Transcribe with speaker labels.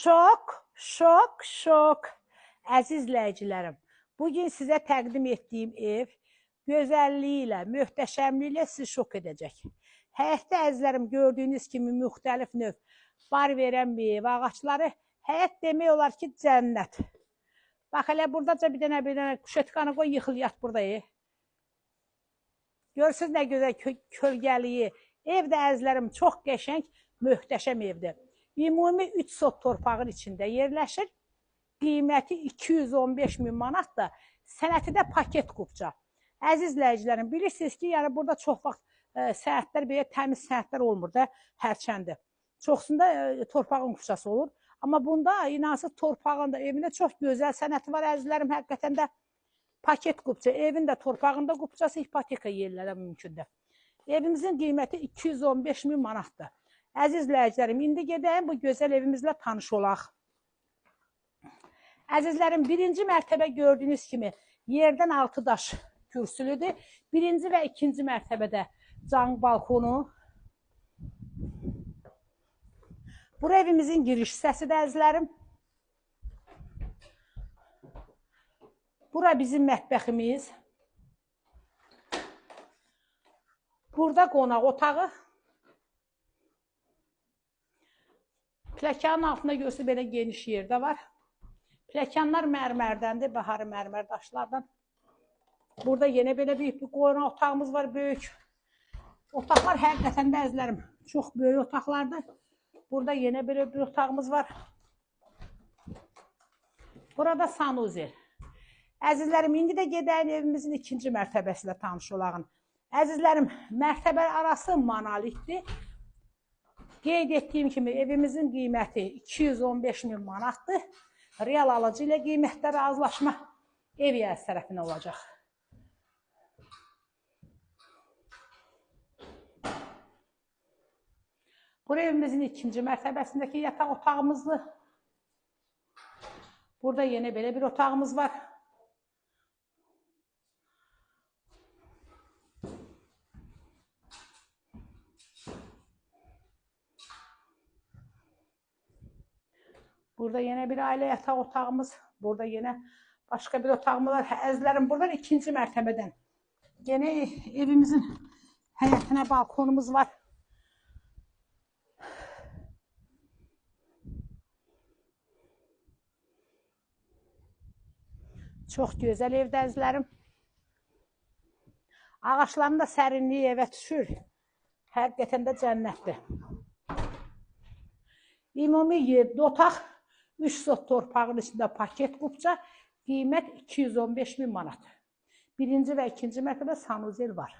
Speaker 1: Şok, şok, şok. Əziz izləyicilərim, bugün sizə təqdim etdiyim ev gözəlliyi ilə, möhtəşəmliyi ilə sizi şok edəcək. Həyətdə əzizlərim gördüyünüz kimi müxtəlif növ bar verən meyvə ağacları, həyət demək olar ki, cənnət. Bax elə buradaca bir dənə kuşetkanı qoy, yıxıl yat burada. Görürsünüz nə gözəl kölgəliyi. Ev də əzizlərim çox qəşəng, möhtəşəm evdir. Ümumi 3 sot torpağın içində yerləşir. Qiyməti 215 min manatdır. Sənəti də paket kupça. Əziz izləyicilərim, bilirsiniz ki, yəni burada çox vaxt sənətlər, belə təmiz sənətlər olmur da hərçəndi. Çoxsunda torpağın kupçası olur. Amma bunda inansız torpağın da evində çox gözəl sənəti var əzizlərim. Həqiqətən də paket kupça. Evin də torpağında kupçası ipoteka yerlərə mümkündür. Evimizin qiyməti 215 min manatdır. Əziz izləyicilərim, indi gedəyim bu gözəl evimizlə tanış olaq. Əzizlərim, birinci mərtəbə gördüyünüz kimi yerdən 6 daş kürsülüdür. Birinci və ikinci mərtəbədə cam balkonu. Bura evimizin giriş hissəsidir əzizlərim. Bura bizim mətbəximiz. Burada qonaq otağı. Pləkanın altında görürsünüz belə geniş yerdə var. Pləkanlar mərmərdəndir, baharı mərmər daşlardan. Burada yenə belə böyük bir qonaq otağımız var, böyük. Otaqlar həqiqətən də əzizlərim, çox böyük otaqlardır. Burada yenə belə bir otağımız var. Burada sanuzel. Əzizlərim, indi də gedəyin evimizin ikinci mərtəbəsi ilə tanış olağın. Əzizlərim, mərtəbə arası monolitdir. Qeyd etdiyim kimi evimizin qiyməti 215 min manatdır. Real alıcı ilə qiymətdə razılaşma ev yiyəsi tərəfinə olacaq. Bura evimizin ikinci mərtəbəsindəki yataq otağımızdır. Burada yenə belə bir otağımız var. Burada yenə bir ailə yataq otağımız, burada yenə başqa bir otağımız var. Əzizlərim, buradan ikinci mərtəbədən yenə evimizin həyətinə balkonumuz var. Çox gözəl evdə əzizlərim. Ağacların da sərinliyi evə düşür. Həqiqətən də cənnətdir. Ümumi 7 otaq, 3 sot torpağın içində paket kupça, qiymət 215 min manat. Birinci və ikinci mərtəbə sanuzel var.